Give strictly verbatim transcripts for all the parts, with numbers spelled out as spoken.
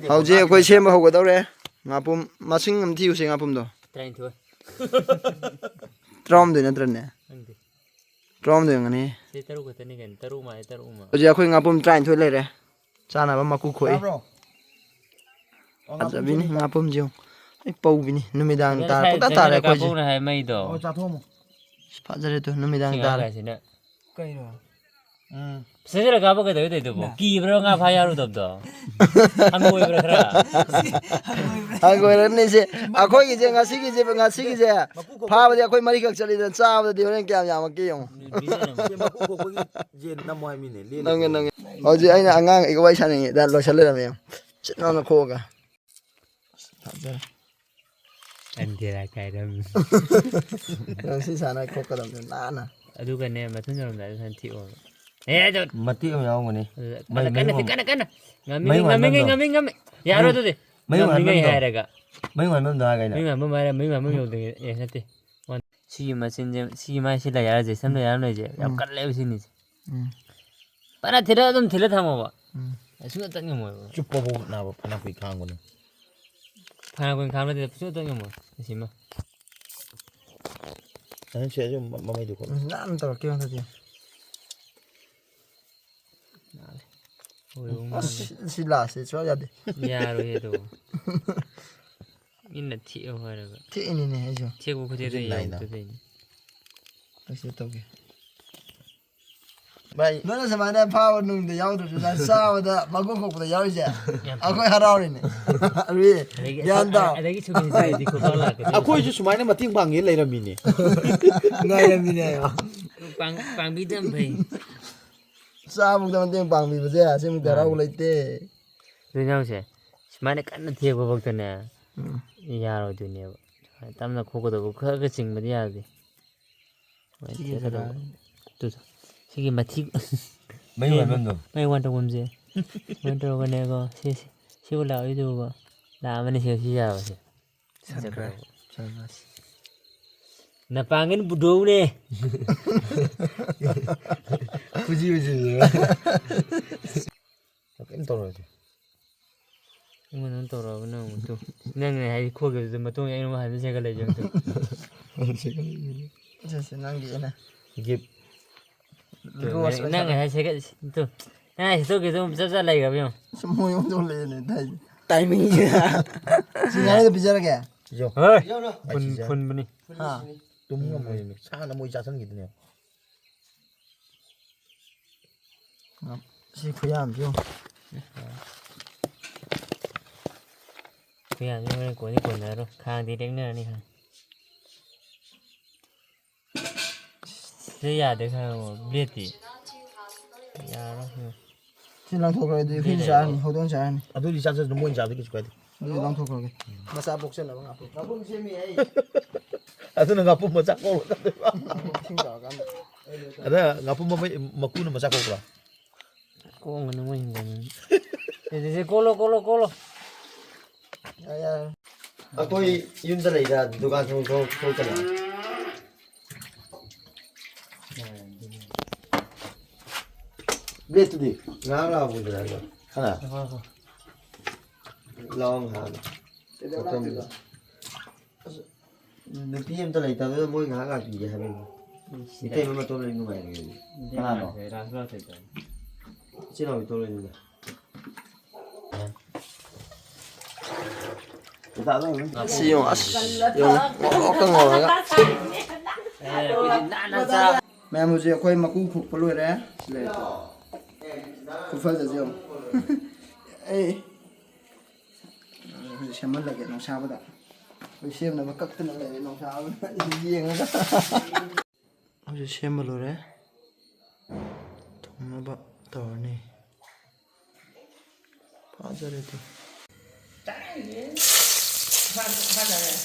ꯍꯧꯖꯤꯛ ꯑꯩꯈꯣꯏ ꯁꯦꯝꯕ ꯍꯧꯒꯗꯧꯔꯦ꯫ ꯉꯥꯄꯨꯝ ꯃꯁꯤꯡ ꯑꯃ ꯊꯤꯌꯨꯁꯦ, ꯉꯥꯄꯨꯝꯗꯣ꯫ ꯇꯔꯥꯅꯤꯊꯣꯏ꯫ ꯇꯔꯥꯍꯨꯝꯗꯣꯏ ꯅꯠꯇ꯭ꯔꯅꯦ? ꯈꯪꯗꯦ꯫ ꯇꯔꯥꯍꯨꯝꯗꯣꯏ ꯑꯣꯏꯔꯝꯒꯅꯤ꯫ ꯁꯤ ꯇꯔꯨꯛ ꯈꯛꯇꯅꯤ ꯀꯩꯅꯣ, ꯇꯔꯨꯛ ꯃꯥꯜꯂꯦ, ꯇꯔꯨꯛ ꯑꯃ꯫ ꯍꯧꯖꯤꯛ ꯑꯩꯈꯣꯏ ꯉꯥꯄꯨꯝ ꯇꯔꯥꯅꯤꯊꯣꯏ ꯂꯩꯔꯦ꯫ ꯆꯥꯅꯕ ꯃꯀꯨ ꯈꯣꯛꯏ꯫ ꯇꯥꯕ꯭ꯔꯣ? ꯑꯣ, ꯉꯥꯄꯨꯝ ꯐꯖꯕꯤꯅꯤ ꯁꯦꯝꯃꯤ꯫ ꯉꯥꯄꯨꯝꯁꯦ ꯌꯦꯡꯉꯨ꯫ ꯑꯩ ꯄꯧꯕꯤꯅꯤ꯫ ꯅꯨꯃꯤꯗꯥꯡ ꯐꯖꯅ ꯇꯥꯔꯦ꯫ ꯁꯥꯏ-, ꯄꯨꯡꯇꯥ ꯇꯥꯔꯦ ꯁꯦꯝꯃꯤꯔ ꯑꯩꯈꯣꯏꯁꯦ꯫ ꯀꯥꯞꯍꯧꯅ ꯍꯥꯏ ꯃꯩꯗꯣ꯫ ꯑꯣ, ꯆꯥꯊꯣꯛꯑꯝꯃꯣ꯫ ꯐꯖꯔꯦ ꯇꯨ, ꯅꯨꯃꯤꯗꯥꯡ ꯁꯤ ꯇꯥꯔꯦ꯫ ꯉꯥꯡꯈꯥꯏꯁꯤꯅ꯫ ꯀꯩꯅꯣ? ꯎꯝ꯫ ꯁꯤꯗ ꯀꯥꯞꯄ ꯀꯩꯗꯧꯋꯦ ꯇꯧꯗꯨꯕꯣ? ꯏꯃꯥ꯫ ꯀꯤꯕ꯭ꯔꯣ ꯉꯥ ꯐꯥ ꯌꯥꯔꯨꯗꯕꯗꯣ? ꯍꯪꯒꯣꯏꯕ꯭ꯔꯥ ꯈꯔ? ꯁꯤ ꯍꯪꯒꯣꯏꯕ꯭ꯔꯥ? ꯍꯪꯒꯣꯏꯔꯅꯤ ꯁꯤ꯫ ꯑꯩꯈꯣꯏꯒꯤꯁꯦ ꯉꯁꯤꯒꯤꯁꯦ, ꯉꯁꯤꯒꯤꯁꯦ ꯃꯀꯨ ꯈꯣꯛꯄ ꯐꯥꯕꯗꯤ ꯑꯩꯈꯣꯏ ꯃꯔꯤꯈꯛ ꯆꯠꯂꯤꯗꯅ, ꯆꯥꯕꯗꯗꯤ ꯍꯣꯔꯦꯟ ꯀꯌꯥꯝ ꯌꯥꯝꯃꯛꯀꯦ ꯌꯦꯡꯉꯨ꯫ ꯁꯤ ꯃꯀꯨ ꯈꯣꯛꯄꯒꯤ ꯌꯦꯟ ꯅꯝꯃꯣ ꯍꯥꯏꯕꯅꯤꯅꯦ, ꯂꯦꯟꯅ ꯅꯪꯒꯤ, ꯈꯣꯛꯄ꯫ ꯅꯪꯒꯤ꯫ ꯍꯧꯖꯤꯛ ꯑꯩꯅ ꯑꯉꯥꯡ ꯑꯩꯒ ꯋꯥꯔꯤ ꯁꯥꯟꯅꯉꯩꯗ ꯂꯣꯏꯁꯜ ꯂꯩꯔꯝꯃꯦ ꯌꯦꯡꯉꯨ꯫ ꯆꯤꯠ ꯅꯥꯟꯅ ꯈꯣꯛꯑꯒ꯫ ꯐꯖꯔꯦ꯫ ꯑꯟꯗꯦꯔꯥ ꯀꯥꯏꯔꯝꯃꯤ꯫ ꯁꯤ ꯁꯥꯟꯅ ꯈꯣꯠꯀꯗꯕꯅꯤ ꯅꯥꯟꯅ꯫ ꯑꯗꯨꯒꯅꯦ, ꯃꯊꯪ ꯌꯧꯔꯝꯗꯥꯏꯗ ꯁꯨꯃꯥꯏꯅ ꯊꯤꯛꯑꯣ꯫ ꯑꯦ, ꯑꯗꯨ ꯃꯇꯦꯛ ꯑꯃ ꯌꯥꯎꯔꯝꯒꯅꯤ꯫ ꯑꯗꯨꯗ ꯃꯩ, ꯀꯟꯅ, ꯃꯩ ꯀꯟꯅ ꯊꯤꯛ, ꯍꯣꯟꯕ-, ꯀꯟꯅ, ꯀꯟꯅ꯫ ꯉꯝꯃꯤ, ꯃꯩ ꯉꯝꯃꯤ, ꯍꯣꯟꯕꯝꯗꯣ꯫ ꯉꯝꯃꯤ, ꯉꯝꯃꯤ꯫ ꯌꯥꯔꯣꯏ ꯃꯩ, ꯑꯗꯨꯗꯤ꯫ ꯃꯩ ꯉꯝꯃꯤꯉꯩ ꯍꯣꯟꯕꯝꯗꯣ꯫ ꯍꯥꯏꯔꯒ꯫ ꯃꯩ ꯍꯣꯟꯕꯝꯗꯣ ꯍꯥꯏ ꯀꯩꯅꯣ? ꯃꯩ ꯉꯝꯕ ꯍꯥꯏꯔ, ꯃꯩ ꯉꯝꯕ ꯌꯧꯗ꯭ꯔꯤꯉꯩ-, ꯑꯦ, ꯅꯠꯇꯦ꯫ ꯁꯤꯒꯤ ꯃꯆꯤꯟꯁꯦ, ꯁꯤꯒꯤ ꯃꯥꯏꯁꯤ ꯂꯩ ꯍꯥꯏꯔꯁꯦ, ꯁꯝ ꯂꯩ ꯍꯥꯏꯔ ꯂꯩꯁꯦ, ꯌꯥꯝ ꯎꯝ꯫ ꯀꯜꯂꯦꯕ ꯁꯤꯅꯤꯁꯦ꯫ ꯎꯝ꯫ ꯐꯅ ꯊꯤꯜꯂ ꯑꯗꯨꯝ ꯊꯤꯜꯂ ꯊꯝꯃꯣꯕ꯫ ꯎꯝ꯫ ꯁꯨꯡꯇꯠ ꯇꯠ ꯉꯝꯃꯣꯏꯕ꯫ ꯆꯨꯞꯄꯕꯨ ꯅꯥꯕ ꯐꯅ ꯀꯨꯏ ꯈꯥꯡꯕꯅꯤ꯫ ꯐꯅ ꯀꯨꯏ ꯈꯥꯡꯕ ꯅꯠꯇꯦ, ꯁꯨꯡꯇꯠ ꯇꯠ ꯉꯝꯃꯣꯏ ꯑꯁꯤꯃ꯫ ꯑꯗꯨꯝ ꯁꯤ ꯑꯗꯨꯝ ꯃ-, ꯃꯃꯩꯗꯨ ꯈꯣꯠꯂꯨ꯫ ꯎꯝ, ꯅꯥꯟꯅ ꯇꯧꯔꯛꯀꯦ ꯍꯟꯗꯛꯇꯤ꯫ ꯅꯥꯜꯂꯦ꯫ ꯑꯣꯏꯔꯣꯡ ꯑꯁ, ꯃꯥꯜꯂꯦ꯫ ꯁꯤ, ꯁꯤ ꯂꯥꯁꯁꯦ ꯁꯨꯡꯌꯥ ꯌꯥꯗꯦ꯫ ꯌꯥꯔꯣꯏꯌꯦ ꯑꯗꯣ꯫ ꯃꯤꯅ ꯊꯦꯛꯑꯣ ꯍꯥꯏꯔꯒ꯫ ꯊꯦꯛꯏꯅꯤꯅꯦ ꯑꯩꯁꯨ꯫ ꯊꯦꯛꯄ ꯈꯨꯊꯦꯛꯇꯣ ꯈꯨꯖꯤꯟ ꯅꯥꯏꯅ꯫ ꯌꯦꯡꯉꯣ ꯑꯗꯨꯗꯩꯅꯦ꯫ ꯑꯩꯁꯨ ꯇꯧꯒꯦ꯫ ꯚꯥꯏ꯫ ꯅꯣꯏꯅ ꯁꯨꯃꯥꯏꯅ ꯐꯥꯕ ꯅꯨꯡꯗ ꯌꯥꯎꯗ꯭ꯔꯁꯨ, ꯅꯪ ꯆꯥꯕꯗ ꯃꯀꯨ ꯈꯣꯛꯄꯗ ꯌꯥꯎꯔꯤꯁꯦ, ꯌꯥꯝ ꯐꯩ꯫ ꯑꯩꯈꯣꯏ ꯍꯔꯥꯎꯔꯤꯅꯦ꯫ ꯑꯗꯨꯗꯤ ꯑꯗꯒꯤ ꯒ꯭ꯌꯥꯟ ꯇꯥꯎ꯫ ꯑꯗꯒꯤ ꯁꯨꯝ ꯍꯦꯟꯖꯤꯜꯂꯗꯤ ꯈꯨꯄꯥꯛ ꯂꯥꯛꯀꯗꯣꯏꯅꯤ꯫ ꯑꯩꯈꯣꯏꯁꯨ ꯁꯨꯃꯥꯏꯅ ꯃꯇꯦꯡ ꯄꯥꯡꯒꯦ ꯂꯩꯔꯝꯃꯤꯅꯦ꯫ ꯉꯥꯏꯔꯝꯃꯤꯅꯦ ꯍꯥꯏꯌꯣ꯫ ꯄꯥꯡ-, ꯄꯥꯡꯕꯤꯗꯕ ꯐꯩ꯫ ꯆꯥꯕꯗ ꯃꯇꯦꯡ ꯄꯥꯡꯕꯤꯕꯁꯦ ꯑꯁꯤꯃꯨꯛꯇ ꯃꯥꯅꯤ꯫ ꯍꯔꯥꯎꯕ ꯂꯩꯇꯦ꯫ ꯑꯗꯨ ꯏꯅꯥꯎꯁꯦ, ꯁꯨꯃꯥꯏꯅ ꯀꯟꯅ ꯊꯦꯛꯄ ꯐꯥꯎꯗꯅꯦ ꯎꯝ꯫ ꯌꯥꯔꯣꯏꯗꯣꯏꯅꯦꯕ꯫ ꯁꯨꯃꯥꯏꯅ ꯇꯞꯅ ꯈꯣꯛꯀꯗꯧꯕ, ꯈꯔ ꯈꯔ ꯆꯤꯡꯕꯗꯤ ꯌꯥꯗꯦ꯫ ꯁꯨꯃꯥꯏꯅ ꯁꯤꯒꯤ ꯊꯦꯛꯀꯗꯧꯕ꯫ ꯖꯒꯥ꯫ Two, two. ꯁꯤꯒꯤ ꯃꯊꯤ-, ꯃꯩ ꯁꯤ ꯋꯥꯟꯐꯝꯗꯣ꯫ ꯃꯩ ꯋꯥꯟ ꯇꯧꯐꯝꯁꯦ꯫ ꯁꯨꯃꯥꯏꯅ ꯇꯧꯔꯒꯅꯦꯀꯣ, ꯁꯤ, ꯁꯤ, ꯁꯤꯕꯨ ꯂꯥꯛꯑꯣꯏꯗꯧꯕ꯫ ꯂꯥꯛꯑꯃꯅꯤ ꯁꯤ, ꯁꯤ ꯌꯥꯔꯕꯁꯦ꯫ ꯁꯟꯈ꯭ꯔꯦ꯫ ꯁꯟꯈ꯭ꯔꯦ꯫ ꯅꯄꯥꯡꯒꯟ ꯄꯨꯊꯣꯛꯎꯅꯦ꯫ ꯈꯨꯖꯤ ꯎꯖꯤꯜꯂꯦ꯫ ꯀꯩꯝ ꯇꯧꯔꯣꯏꯁꯦ꯫ ꯑꯩꯉꯣꯟꯗ ꯑꯗꯨꯝ ꯇꯧꯔꯛꯑꯕ ꯅꯪ ꯑꯃꯨꯛ ꯇꯨ꯫ ꯅꯪꯅ ꯍꯥꯏꯗꯤ ꯈꯣꯠꯈꯤꯕꯗꯨꯗ ꯃꯇꯨꯡ ꯑꯩꯅ ꯑꯃꯨꯛ ꯍꯟꯕ ꯁꯦꯝꯒꯠꯂꯛꯏꯁꯦ ꯑꯃꯨꯛ ꯇꯨ꯫ ꯁꯦꯁꯦ, ꯅꯪꯒꯤ ꯑꯩꯅ ꯒꯤꯐ꯫ ꯅꯪ ꯉꯁꯥꯏ ꯁꯦꯝꯒꯠ-, ꯇꯨ꯫ ꯅꯪ ꯉꯁꯥꯏ ꯁꯦꯝꯗꯣꯛꯈꯤꯕꯗꯣ ꯑꯃꯨꯛ ꯆꯞ ꯆꯞ ꯂꯩꯈ꯭ꯔꯕ ꯌꯦꯡꯉꯣ꯫ ꯁꯨꯝ ꯃꯣꯏ ꯑꯣꯟꯊꯣꯛꯂꯛꯑꯦꯅꯦ ꯇꯥꯏꯁꯦ꯫ ꯇꯥꯏꯃꯤꯡꯁꯦ꯫ ꯁꯤ ꯉꯥꯏꯗ ꯄꯤꯖꯔꯒꯦ꯫ ꯍꯣꯏ꯫ ꯐꯨꯟ-, ꯐꯨꯟꯕꯅꯤ꯫ ꯍꯥ꯫ ꯇꯨꯝ ꯉꯝꯃꯣꯏꯃꯤ꯫ ꯁꯥꯅ ꯃꯣꯏ ꯆꯥꯁꯤꯟꯈꯤꯗꯣꯏꯅꯦ꯫ ꯁꯤ ꯈꯨꯌꯥꯝꯁꯤ ꯌꯦꯡꯉꯣ꯫ ꯈꯨꯌꯥꯝꯁꯤ ꯍꯣꯔꯦꯟ ꯀꯣꯟꯗꯤ ꯀꯣꯟꯅꯔꯣꯏ꯫ ꯈꯥꯡꯗꯤ ꯂꯦꯡꯅꯔꯅꯤ ꯈꯪꯉꯦ꯫ ꯁꯤ ꯌꯥꯗꯦ ꯈꯪꯉꯕꯣ? ꯕ꯭ꯂꯦꯗꯇꯤ? ꯌꯥꯔꯣꯏ꯫ ꯁꯤ ꯂꯪꯊꯣꯛꯈ꯭ꯔꯗꯤ ꯍꯨꯏ ꯆꯥꯔꯅꯤ, ꯍꯧꯗꯣꯡ ꯆꯥꯔꯅꯤ꯫ ꯑꯗꯨꯗꯤ ꯆꯥꯖꯁꯅꯨ, ꯃꯣꯏꯅ ꯆꯥꯕꯗꯤ ꯀꯩꯁꯨ ꯀꯥꯏꯗꯦ꯫ ꯑꯗꯨꯗꯤ ꯂꯪꯊꯣꯛꯈ꯭ꯔꯒꯦ꯫ ꯃꯆꯥ ꯄꯣꯛꯆꯅꯕ ꯉꯥꯛꯄꯤꯌꯨ꯫ ꯃꯄꯨꯝ ꯁꯦꯝꯃꯤ ꯑꯩ꯫ ꯑꯗꯨꯅ ꯉꯥꯄꯨꯝ ꯃꯆꯥ ꯀꯣꯛꯂꯛꯀꯗꯣꯏꯕ꯫ ꯏꯁꯤꯡ ꯇꯧꯔꯀꯥꯟꯗ꯫ ꯑꯗ ꯉꯥꯄꯨꯝ ꯃꯃꯩ-, ꯃꯀꯨꯅ ꯃꯆꯥ ꯀꯣꯛꯄ꯭ꯔꯣ? ꯀꯣꯛꯂꯝꯒꯅꯤ ꯃꯣꯏ ꯍꯤꯡꯒꯣꯜꯅꯤ꯫ ꯁꯤ, ꯁꯤ, ꯁꯤ, ꯀꯣꯜꯂꯣ, ꯀꯣꯜꯂꯣ, ꯀꯣꯜꯂꯣ꯫ ꯌꯥꯔꯦ, ꯌꯥꯔꯦ꯫ ꯑꯩꯈꯣꯏ ꯌꯨꯝꯗ ꯂꯩꯗ, ꯗꯨꯀꯥꯟ ꯊꯣꯛ-, ꯊꯣꯛ-, ꯊꯣꯛꯇꯅ꯫ ꯕ꯭ꯂꯦꯗꯇꯨꯗꯤ? ꯉꯥꯏꯍꯥꯛ ꯂꯥꯛꯑꯣ, ꯄꯨꯗꯅ ꯍꯥꯏꯕ꯫ ꯍꯥ? ꯂꯥꯛꯑꯣ ꯉꯥꯏꯍꯥꯛ꯫ ꯀꯩꯗꯧ ꯃꯇꯝ ꯂꯥꯛꯇꯣꯏꯕ? ꯑꯁ, ꯅꯨꯄꯤ ꯑꯝꯇ ꯂꯩꯇꯕꯗꯨꯗ ꯃꯣꯏ ꯉꯥꯏꯍꯥꯛ ꯂꯥꯛꯄꯤꯒꯦ ꯍꯥꯏꯕꯅꯤ꯫ ꯏꯁ, ꯏꯇꯩꯃ ꯃꯇꯣꯝ ꯂꯩ ꯅꯨꯡꯉꯥꯏꯔꯦ꯫ ꯀꯅꯥꯅꯣ? ꯔꯥꯁ ꯂꯥꯛꯇꯣꯏꯗꯣ꯫ ꯏꯆꯤꯟ ꯏꯅꯥꯎ ꯏꯇꯣꯝ ꯂꯩꯅꯤꯗ꯫ ꯁꯤ ꯌꯦꯡꯉꯣ, ꯑꯁ, ꯌꯦꯡꯉꯣ, ꯉꯧꯔꯣꯛꯀ ꯉꯧꯔꯒ꯫ ꯃꯌꯥꯝ, ꯍꯧꯖꯤꯛ ꯑꯩꯈꯣꯏ ꯃꯀꯨ ꯈꯣꯛꯄ ꯂꯣꯏꯔꯦ꯫ ꯁꯤ ꯂꯩꯔꯦ꯫ ꯈꯨꯐꯖꯁꯦ ꯌꯦꯡꯉꯣ꯫ ꯑꯩ ꯍꯧꯖꯤꯛ ꯁꯦꯝꯍꯜꯂꯒꯦ ꯅꯨꯡꯁꯥꯕꯗ꯫ ꯑꯩꯈꯣꯏ ꯁꯦꯝꯅꯕ ꯀꯛꯇꯅ ꯂꯩꯔꯦ ꯅꯨꯡꯁꯥꯕꯗ ꯌꯦꯡꯉꯒ꯫ ꯍꯧꯖꯤꯛ ꯁꯦꯝꯕ ꯂꯣꯏꯔꯦ꯫ ꯊꯣꯡꯅꯕ ꯇꯧꯔꯅꯤ꯫ ꯐꯥꯖꯔꯦ ꯑꯗꯨ꯫ ꯐꯥꯖꯔꯦꯍꯦ꯫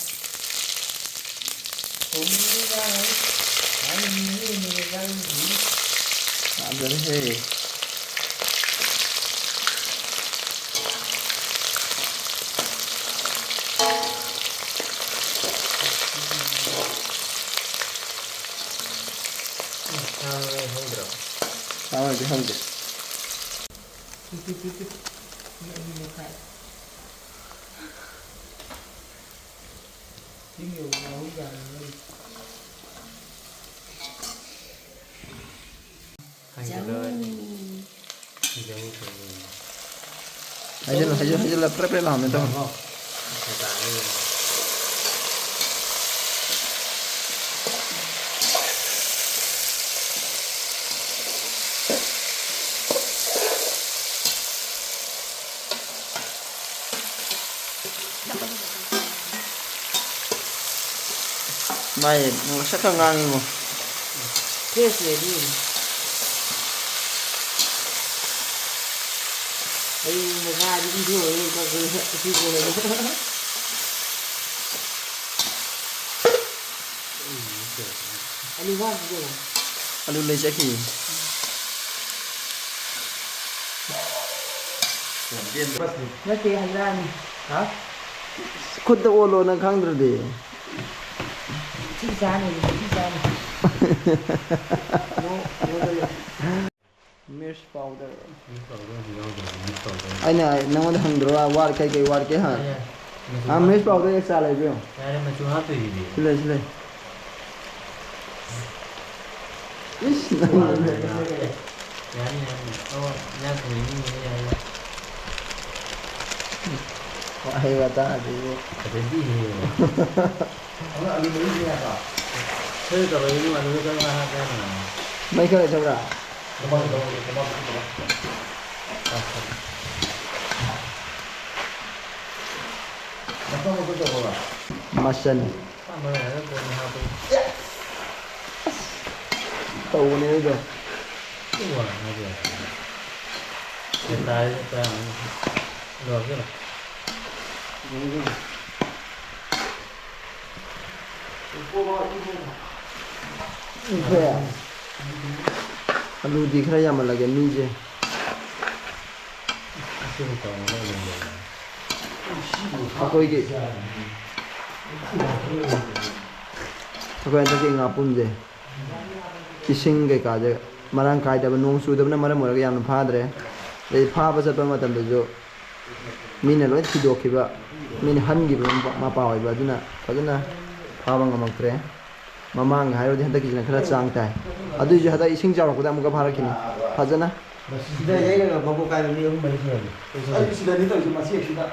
ꯁꯥ ꯃꯔꯣꯏ ꯍꯧꯗ꯭ꯔꯣ? ꯁꯥ ꯃꯔꯣꯏꯗꯤ ꯍꯧꯗꯦ꯫ ꯇꯨ, ꯇꯨ, ꯇꯨ, ꯇꯨ꯫ ꯃꯤ ꯑꯅꯤ ꯃꯈꯥꯏ꯫ ꯍꯩꯖꯤꯜꯂꯨ, ꯍꯩꯖꯤꯜꯂꯨ, ꯍꯩꯖꯤꯜꯂꯨ, ꯄ꯭ꯔꯦ ꯄ꯭ꯔꯦ ꯂꯥꯎꯍꯟꯒꯦ ꯇꯧꯕꯅꯤ꯫ ꯃꯥꯏ ꯉꯁꯛ ꯈꯔ ꯉꯥꯡꯉꯤꯉꯣ꯫ ꯐ꯭ꯔꯦꯁꯅꯦ ꯑꯗꯨ꯫ ꯑꯩ ꯃꯁꯥꯗꯤ ꯏꯟꯊꯣꯛꯑꯣꯏ, ꯀꯛꯄꯗ ꯏꯊꯨ ꯊꯨꯒꯥꯏꯔꯦ꯫ ꯑꯂꯨ ꯍꯥꯞꯄꯗꯣ꯫ ꯑꯂꯨ ꯂꯩ ꯆꯠꯈꯤ꯫ ꯅꯠꯇꯦ, ꯍꯩꯔꯥꯅꯤ꯫ ꯍꯥ? ꯈꯨꯠꯇ ꯑꯣꯜꯂꯣ ꯅꯪ ꯈꯪꯗ꯭ꯔꯗꯤ꯫ ꯊꯤ ꯆꯥꯅꯤ, ꯊꯤ ꯆꯥꯅꯤ꯫ ꯅꯣ, ꯅꯣ ꯇꯧ ꯌꯥ꯫ ꯃꯤꯔꯆ ꯄꯥꯎꯗꯔ꯫ ꯃꯤꯔꯆ ꯄꯥꯎꯗꯔ ꯑꯃꯁꯨ ꯌꯥꯎꯗ꯭ꯔꯕ, ꯃꯤꯔꯆ ꯄꯥꯎꯗꯔ꯫ ꯑꯩꯅ ꯅꯉꯣꯟꯗ ꯍꯪꯗ꯭ꯔꯣ, ꯋꯥꯠ-, ꯀꯩ ꯀꯩ ꯋꯥꯠꯀꯦ ꯍꯪ-, ꯑꯦ, ꯃꯆꯨ ꯑꯥ, ꯍꯥꯞ-, ꯃꯤꯔꯆ ꯄꯥꯎꯗꯔ ꯑꯦꯛꯁꯇ꯭ꯔꯥ ꯂꯩꯕ꯭ꯔꯣ? ꯌꯥꯔꯦ, ꯃꯆꯨ ꯍꯥꯞꯇꯣꯏꯁꯤꯗꯤ꯫ ꯁꯤ ꯂꯩ, ꯁꯤ ꯂꯩ꯫ ꯏꯁ, ꯅꯪ ꯌꯥꯔꯦ, ꯌꯥꯔꯦ꯫ ꯌꯥꯅꯤ, ꯌꯥꯅꯤ꯫ ꯑꯣ, ꯏꯟꯖꯥꯡ ꯊꯣꯡꯉꯤ ꯃꯤꯅꯤꯅ ꯌꯥꯏ, ꯌꯥꯏ꯫ ꯋꯥꯍꯩ ꯋꯥꯇꯥꯁꯤꯕꯨ꯫ ꯐꯖꯗꯦꯍꯦ꯫ ꯑꯗꯨꯅ ꯑꯂꯨ ꯃꯔꯨꯁꯦ ꯍꯥꯏꯕ꯫ ꯁꯣꯏꯗ ꯇꯧꯔꯛꯏ ꯏꯕꯨꯡꯉꯣ, ꯑꯂꯨꯗ ꯀꯔꯝ ꯀꯥꯟ ꯍꯥꯞꯀꯦ ꯍꯥꯏꯅꯣ? ꯃꯩ ꯈꯔ ꯂꯩꯊꯧꯔꯥ? ꯀꯃꯥꯏꯅ ꯇꯧꯕꯅꯣ? ꯀꯃꯥꯏꯅ ꯇꯧꯕꯅꯣ? ꯃꯁꯟ꯫ ꯁꯥ ꯃꯔꯣꯏ ꯍꯥꯏꯔꯒ ꯀꯣꯟꯅ ꯍꯥꯞꯄꯒꯤ꯫ ꯇꯧꯕꯅꯦ ꯑꯩꯗꯣ꯫ ꯁꯤ ꯋꯥ ꯍꯥꯏꯕ ꯌꯥꯗꯦ꯫ ꯁꯦ ꯇꯥꯔꯦ, ꯁꯦ ꯇꯥꯔꯦ꯫ ꯂꯣꯏꯔꯦ ꯀꯩꯅꯣ꯫ ꯏꯈ꯭ꯔꯦ꯫ ꯑꯂꯨꯗꯤ ꯈꯔ ꯌꯥꯝꯃꯜꯂꯒꯦ ꯃꯤꯁꯦ꯫ ꯑꯩꯈꯣꯏꯒꯤ, ꯑꯩꯈꯣꯏ ꯍꯟꯗꯛꯀꯤ ꯉꯥꯄꯨꯝꯁꯦ ꯏꯁꯤꯡ ꯀꯩꯀꯥꯁꯦ ꯃꯔꯥꯡ ꯀꯥꯏꯗꯕ, ꯅꯣꯡ ꯆꯨꯗꯕꯅ ꯃꯔꯝ ꯑꯣꯏꯔꯒ ꯌꯥꯝꯅ ꯐꯥꯗ꯭ꯔꯦ꯫ ꯑꯗꯩ ꯐꯥꯕ ꯆꯠꯄ ꯃꯇꯝꯗꯁꯨ ꯃꯤꯅ ꯂꯣꯏ ꯊꯤꯗꯣꯛꯈꯤꯕ, ꯃꯤꯅ ꯍꯟꯈꯤꯕ ꯃꯄꯥ ꯑꯣꯏꯕ ꯑꯗꯨꯅ ꯐꯖꯅ ꯐꯥꯕ ꯉꯝꯃꯛꯇ꯭ꯔꯦ꯫ ꯃꯃꯥꯡꯒ ꯍꯥꯏꯔꯨꯔꯗꯤ ꯍꯟꯗꯛꯀꯤꯁꯤꯅ ꯈꯔ ꯆꯥꯡ ꯇꯥꯏ꯫ ꯑꯗꯨꯏꯁꯨ ꯍꯟꯗꯛ ꯏꯁꯤꯡ ꯆꯥꯎꯔꯛꯄꯗ ꯑꯃꯨꯛꯀ ꯐꯥꯔꯛꯈꯤꯅꯤ ꯐꯖꯅ꯫ ꯁꯤꯗ ꯌꯩꯔꯒ ꯃꯀꯣꯛ ꯀꯥꯏꯕ ꯃꯤ ꯑꯍꯨꯝ ꯃꯔꯤ ꯁꯨꯔꯝꯃꯤ꯫ ꯑꯩꯁꯨ ꯁꯤꯗꯅꯤ ꯇꯧꯔꯤꯁꯦ, ꯃꯆꯦꯠꯁꯤꯗ꯫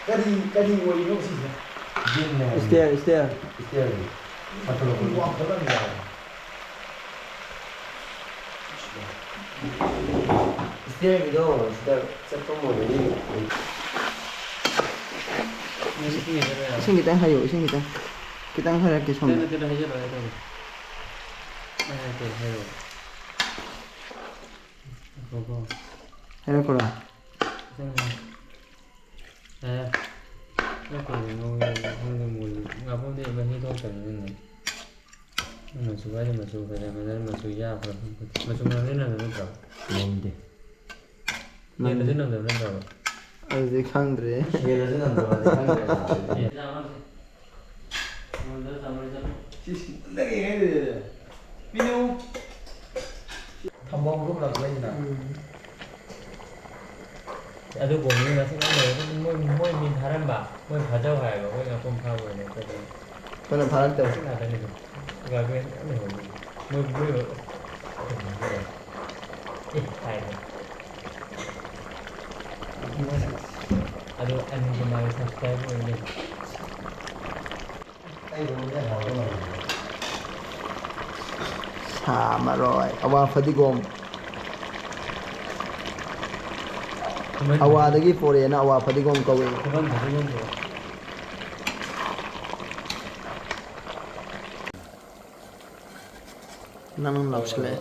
ꯀꯔꯤ, ꯀꯔꯤ ꯑꯣꯏꯔꯤꯅꯣ ꯁꯤꯁꯦ? ꯌꯦꯟꯅꯦ ꯍꯥꯏꯕꯅꯤ꯫ ꯏꯁꯇꯤꯌꯔ, ꯏꯁꯇꯤꯌꯔ꯫ ꯏꯁꯇꯤꯌꯔꯅꯤ꯫ ꯃꯊꯛ ꯃꯈꯨꯟ ꯋꯥꯡꯈꯠꯂꯝꯃꯦ ꯍꯥꯏꯕ꯫ ꯏꯁꯇꯤꯌꯔꯒꯤꯗꯣ ꯁꯤꯗ ꯆꯠꯐꯝ ꯑꯣꯏꯔꯗꯤ꯫ ꯏꯁꯤꯡ ꯈꯤꯇꯪ ꯍꯩꯌꯣ, ꯏꯁꯤꯡ ꯈꯤꯇꯪ꯫ ꯈꯤꯇꯪ ꯍꯩꯔꯛꯀꯦ ꯁꯣꯝꯗ꯫ ꯅꯠꯇꯦ, ꯅꯠꯇꯦ, ꯍꯩꯖꯜꯂꯣ, ꯍꯩꯖꯜꯂꯣ꯫ ꯑꯩ ꯍꯥꯏꯔꯛꯀꯦ, ꯍꯥꯏꯔꯛꯑꯣ꯫ ꯉꯥꯏꯈꯣꯀꯣ꯫ ꯍꯩꯔꯛꯈ꯭ꯔꯣ? ꯈꯤꯇꯪ ꯍꯩ-, ꯑꯦ, ꯅꯠꯇꯦ, ꯅꯣꯡ ꯈꯪꯗꯦ, ꯃꯨꯜꯂꯤ꯫ ꯉꯥꯄ꯭ꯔꯨꯝꯗꯤ ꯃꯍꯤ ꯊꯣꯛꯇꯕꯅꯤꯅꯅꯦ꯫ ꯃꯆꯨ ꯍꯥꯏꯗꯤ ꯃꯆꯨ ꯐꯖ ꯐꯖꯅ ꯃꯆꯨ ꯌꯥꯛꯄ꯭ꯔꯥ ꯈꯪꯄꯣꯠꯇꯦ꯫ ꯃꯆꯨ ꯃꯅꯝꯗꯤ ꯅꯝꯗꯕ ꯅꯠꯇ꯭ꯔꯣ? ꯅꯝꯗꯦ꯫ ꯌꯦꯟꯗꯁꯨ ꯅꯝꯗꯕ ꯅꯠꯇ꯭ꯔꯕ? ꯑꯗꯨꯗꯤ ꯈꯪꯗ꯭ꯔꯦ꯫ ꯌꯦꯟꯗꯁꯨ ꯅꯝꯗꯕꯗꯤ ꯈꯪꯗ꯭ꯔꯦ꯫ ꯌꯦꯟ ꯆꯥꯕ ꯅꯠꯇꯦ꯫ ꯁꯤ ꯁꯤꯟꯗꯒꯦ ꯍꯥꯏꯗꯣꯏꯅꯦ꯫ ꯄꯤꯅꯨ꯫ ꯊꯝꯕꯧꯗꯣ ꯄꯨꯂꯞ ꯂꯩꯗꯅ꯫ ꯎꯝ꯫ ꯑꯗꯨ ꯀꯣꯡꯅꯤ ꯃꯁꯤꯡ ꯑꯃ ꯂꯩꯔꯒ ꯃꯣꯏ, ꯃꯣꯏ ꯃꯤ ꯊꯥꯔꯝꯕ, ꯃꯣꯏ ꯐꯥꯖꯧ ꯍꯥꯏꯕ, ꯃꯣꯏ ꯉꯥꯄ꯭ꯔꯨꯝ ꯐꯥꯕ ꯑꯣꯏꯅ ꯆꯠꯂꯦ꯫ ꯑꯩꯈꯣꯏꯅ ꯐꯥꯔꯛꯇꯕ꯫ ꯃꯁꯤꯡ ꯉꯥꯛꯇꯅꯤ ꯑꯗꯨꯝ꯫ ꯒꯥꯔꯕꯦꯖ ꯃꯌꯥꯝ ꯂꯩꯍꯧꯕꯅꯤ꯫ ꯃꯣꯏ, ꯃꯣꯏ, ꯑꯦ, ꯍꯥꯏꯕ꯫ ꯑꯗꯨ ꯑꯅꯤꯗꯨ ꯃꯥꯒꯤ subscribe ꯑꯣꯏꯅ ꯂꯩ꯫ ꯁꯥ ꯃꯔꯣꯏ, ꯑꯋꯥ ꯐꯗꯤꯒꯣꯝ꯫ ꯈꯨꯃꯟ-, ꯑꯋꯥꯗꯒꯤ ꯄꯣꯔꯛꯑꯦꯅ ꯑꯋꯥ ꯐꯗꯤꯒꯣꯝ ꯀꯧꯏ꯫ ꯈꯨꯃꯟ ꯐꯗꯤꯒꯣꯝ ꯄꯨꯔꯛꯑꯣ꯫ ꯅꯪ ꯂꯥꯎꯁꯤꯜꯂꯛꯑꯦ꯫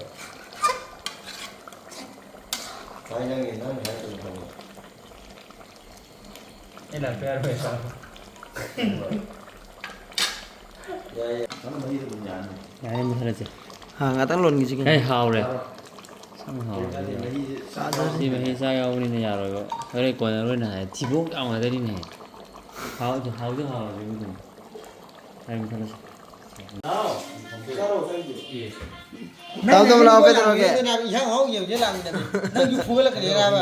ꯀꯥꯏ ꯅꯪꯒꯤ, ꯅꯪ ꯉꯁꯥꯏ ꯀꯩꯅꯣ ꯇꯧꯕ? ꯑꯩ ꯂꯥꯛꯄ ꯌꯥꯔꯣꯏ ꯍꯥꯏꯕ꯫ ꯌꯥꯏ, ꯌꯥꯏ꯫ ꯅꯪ ꯃꯍꯤꯗꯣ ꯑꯗꯨꯝ ꯌꯥꯅꯤ꯫ ꯌꯥꯔꯦ, ꯃꯨꯠꯊꯠꯂꯁꯦ꯫ ꯍꯥ, ꯉꯥꯛꯇꯪ ꯂꯣꯟꯈꯤꯁꯤ ꯀꯩꯅꯣ꯫ ꯑꯦ, ꯍꯥꯎꯔꯦ꯫ ꯆꯥꯔꯣ꯫ ꯁꯝ ꯍꯥꯎꯔꯦ꯫ ꯃꯍꯤꯁꯦ ꯆꯥꯗꯣꯔꯦ꯫ ꯁꯤ ꯃꯍꯤ ꯆꯥ ꯌꯥꯎꯕꯅꯤꯅ ꯌꯥꯔꯣꯏꯕ꯫ ꯍꯣꯔꯦꯟ ꯀꯣꯟꯅꯔꯣꯏꯅ ꯍꯥꯏ꯫ ꯊꯤꯕꯣꯡ ꯌꯥꯝ ꯉꯥꯏꯗꯔꯤꯅꯦ꯫ ꯍꯥꯎꯗꯤ, ꯍꯥꯎꯗꯤ ꯍꯥꯎꯔꯕꯅꯦ ꯑꯗꯨꯝ꯫ ꯌꯥꯔꯦ, ꯃꯨꯠꯊꯠꯂꯁꯦ꯫ ꯇꯥꯃꯣ, ꯇꯥꯃꯣ, ꯂꯥꯛꯑꯣ, ꯀꯩꯗꯧꯔꯒꯦ? ꯅꯪ ꯏꯟꯁꯥꯡ ꯍꯥꯎ ꯌꯦꯡꯁꯦ ꯂꯥꯛꯃꯤꯟꯅꯕꯅꯦ꯫ ꯅꯪꯁꯨ ꯐꯨꯒꯠꯂꯛꯀꯅꯤ ꯍꯥꯏꯕ꯫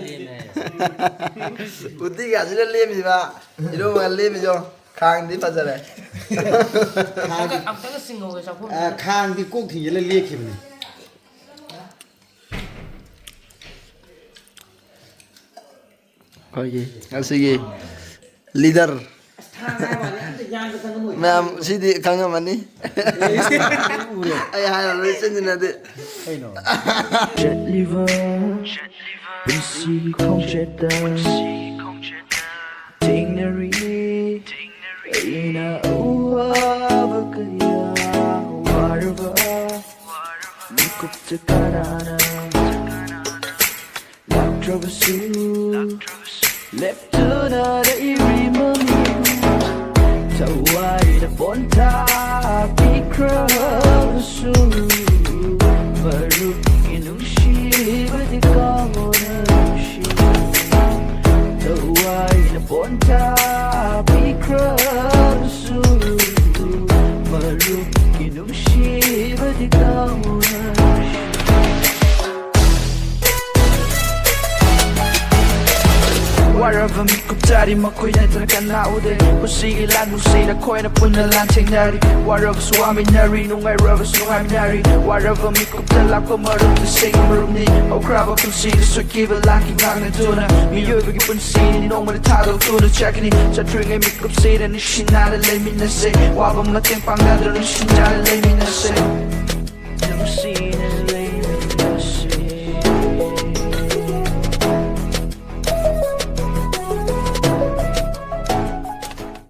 ꯂꯦꯝꯃꯦ ꯍꯥꯏꯌꯦ꯫ ꯎꯇꯤꯒꯁꯤꯅ ꯂꯦꯝꯃꯤꯕ, ꯏꯔꯣꯝꯕꯒ ꯂꯦꯝꯃꯤꯗꯣ꯫ ꯈꯥꯡꯗꯤ ꯐꯖꯔꯦ꯫ ꯑꯝꯇꯒ, ꯑꯝꯇꯒ ꯆꯤꯡꯍꯧꯒꯦ ꯆꯥꯛꯈꯨꯝꯗ꯫ ꯑ, ꯈꯥꯡꯗꯤ ꯀꯣꯛ ꯊꯤꯡꯖꯤꯜꯂ ꯂꯦꯛꯈꯤꯕꯅꯤ꯫ ꯑꯩꯈꯣꯏꯒꯤ ꯉꯁꯤꯒꯤ leader꯫ ꯃꯌꯥꯝ ꯁꯤꯗꯤ ꯈꯪꯉꯝꯃꯅꯤ꯫ ꯑꯩ ꯍꯥꯏꯔꯔꯣꯏ, ꯆꯤꯟꯁꯤꯟꯅꯗꯦ꯫ ꯆꯠꯂꯤꯕ ꯄꯨꯟꯁꯤ ꯈꯣꯡꯆꯠꯇ ꯊꯦꯡꯅꯔꯤ ꯑꯩꯅ ꯑꯋꯥꯕ ꯀꯌꯥ꯫ ꯋꯥꯔꯕ ꯃꯤꯀꯨꯞꯇ ꯀꯅꯥꯅ ꯂꯥꯛꯇ꯭ꯔꯕꯁꯨ ꯂꯦꯞꯇꯨꯅ ꯂꯩꯔꯤ ꯃꯃꯤꯡ꯫ ꯊꯋꯥꯏꯗ ꯄꯣꯟꯊꯥ ꯄꯤꯈ꯭ꯔꯕꯁꯨ ꯃꯔꯨꯞꯀꯤ ꯅꯨꯡꯁꯤꯕꯗꯤ ꯀꯥꯎꯅ ꯅꯨꯡꯁꯤ꯫ ꯊꯋꯥꯏꯗ ꯄꯣꯟꯊꯥ ꯄꯤꯈ꯭ꯔꯕꯁꯨ ꯃꯔꯨꯞꯀꯤ ꯅꯨꯡꯁꯤꯕꯗꯤ ꯀꯥꯎꯅ ꯅꯨꯡꯁꯤ꯫ ꯋꯥꯔꯕ ꯃꯤꯀꯨꯞ ꯇꯥꯔꯤ ꯃꯈꯣꯏ ꯅꯠꯇ꯭ꯔꯒ ꯀꯅꯥ ꯎꯗꯦ? ꯄꯨꯟꯁꯤꯒꯤ ꯂꯥꯟ ꯅꯨꯡꯁꯤꯗ ꯑꯩꯈꯣꯏꯅ ꯄꯨꯟꯅ ꯂꯥꯟꯊꯦꯡꯅꯔꯤ꯫ ꯋꯥꯔꯕꯁꯨ ꯋꯥꯃꯤꯟꯅꯔꯤ, ꯅꯨꯡꯉꯥꯏꯔꯕꯁꯨ ꯅꯨꯡꯉꯥꯏꯃꯤꯟꯅꯔꯤ꯫ ꯋꯥꯔꯕ ꯃꯤꯀꯨꯞꯇ ꯂꯥꯛꯄ ꯃꯔꯨꯞ ꯇꯁꯦꯡꯅ ꯃꯔꯨꯞꯅꯤ꯫ ꯍꯧꯈ꯭ꯔꯕ ꯄꯨꯟꯁꯤꯗ ꯁꯣꯏꯈꯤꯕ ꯂꯥꯟꯈꯤ ꯉꯥꯡꯅꯗꯨꯅ ꯃꯤꯑꯣꯏꯕꯒꯤ ꯄꯨꯟꯁꯤꯅꯤ ꯅꯣꯡꯃꯗꯤ ꯊꯥꯗꯣꯛꯇꯨꯅ ꯆꯠꯀꯅꯤ꯫ ꯆꯠꯇ꯭ꯔꯤꯉꯩ ꯃꯤꯀꯨꯞꯁꯤꯗ ꯅꯨꯡꯁꯤꯅꯅ ꯂꯩꯃꯤꯟꯅꯁꯦ꯫ ꯋꯥꯕ ꯃꯇꯦꯡ ꯄꯥꯡꯅꯗꯨꯅ ꯅꯨꯡꯁꯤꯅꯅ ꯂꯩꯃꯤꯟꯅꯁꯦ꯫ ꯅꯨꯡꯁꯤꯅ